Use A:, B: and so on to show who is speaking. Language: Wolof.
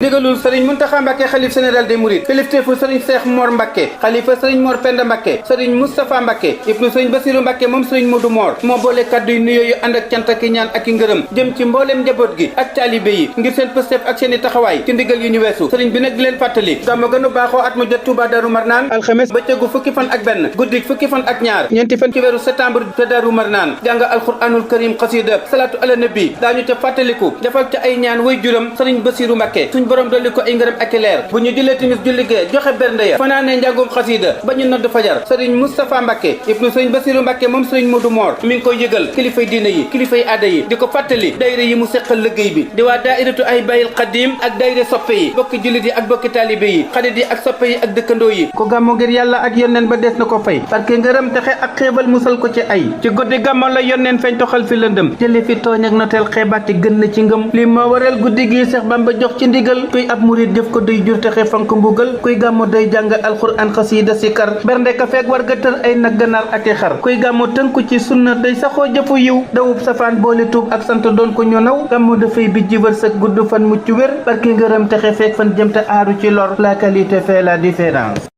A: ndigalul sëriñ Muntaxa Mbàkke xalif général des mourides kilifteefu sëriñ Seex Mor Mbàkke xalifa sëriñ Mor Penda Mbàkke sëriñ Moustapha Mbàkke ibnu sëriñ Basiru Mbàkke moom sëriñ Modu Mor moo boole kaddu yu nuyoo yu ànd ak cant ak ñaan ak i ngërëm jëm ci mbooleem njaboot gi ak taalibe yi ngir seen pëstef ak seen i taxawaay ci ndigal yu ñu weesu sëriñ bi nag di leen fàttali gàmmu gënu baaxoo at mu jot Touba Darou Marnaan alxames bëccëgu fukki fan ak benn guddik fukki fan ak ñaar ñeenti fan ci weeru septembre te Darou Marnaan jàng alquranul karim xasida salaatu ala nabi daañu ca fàttaliku defal ca ay ñaan way juram sëriñ Basiru Mbàkke suñ borom dolli ko ay ngërëm ak i leer bu ñu jëlee timis julli gee joxe bernde ya fanaane njàngum xasida ba ñu nodd fajar sëriñ Moustapha Mbàkke ibnu sëriñ Basiru Mbàkke moom sëriñ Modu Moor mi ngi koy yëgal kilifay diine yi kilifay aada yi di ko fàttali dayre yi mu seqal liggéey bi di waa daairatu ay bayil xadim ak dayre soppe yi bokki jullit yi ak bokki taalibe yi xarit yi ak soppe yi ak dëkkandoo yi ko gàmmu ngir yàlla ak yonneen ba des na ko fay parce que ngërëm texe ak xeebal musal ko ci ay ci guddi gàmmu la yonneen feeñ toxal fi lëndëm jële fi tooñ ak noteel xeebaate gën na ci ngëm li moo waral guddi gi Seex Bamba jox ci ndigal kuy ab murit def ko day jur texe fank mbugal kuy gàmmu day jàng alxuraan xasiida sikar bernde ka feek war ga tër ay nag ganaar ak i xar kuy gàmmu tënku ci sunna day saxoo jëfu yiw dawub safaan boole tuub ak sant doon ko ñu naw gàmmu dafay bijji wërsëg gudd fan mucc wér barki ngërëm texe feek fan jëm te aaru ci lor la qualité fait la différence